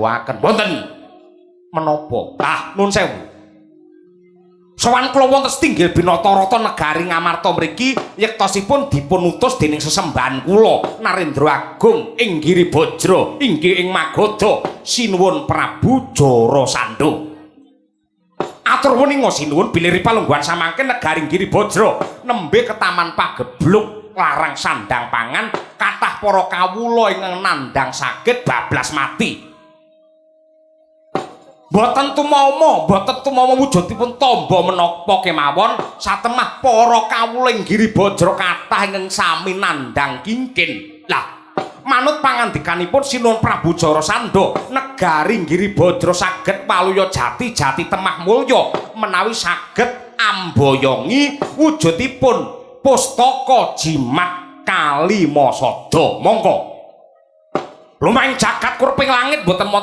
Kambuaken. Wonten menapa? Ah, nun sewu. Sowan kula wonten setinggil Binatarata negari Ngamarta mriki yektosipun dipun utus dening sesembahan kula Narendra Agung ing Giribajra inggih ing Magadha sinuwun Prabu Jarasandha. Atur weninga sinuwun bilih palungguhan samangke negari Giribajra nembe ketaman pagebluk larang sandang pangan kathah para kawula ingkang nandhang sakit bablas mati. Mboten tumama, mboten tumama wujudipun tamba menapa kemawon, satemah para kawula ing Giribajra kathah ingkang sami nandhang kingkin. Lah, manut pangandikanipun Sinuwun Prabu Jarasandha, negari Giribajra saged waluya jati jati temah mulya menawi saged amboyongi wujudipun pustaka jimat Kalimasada. Monggo. Lumahing jagat kurping langit mboten wonten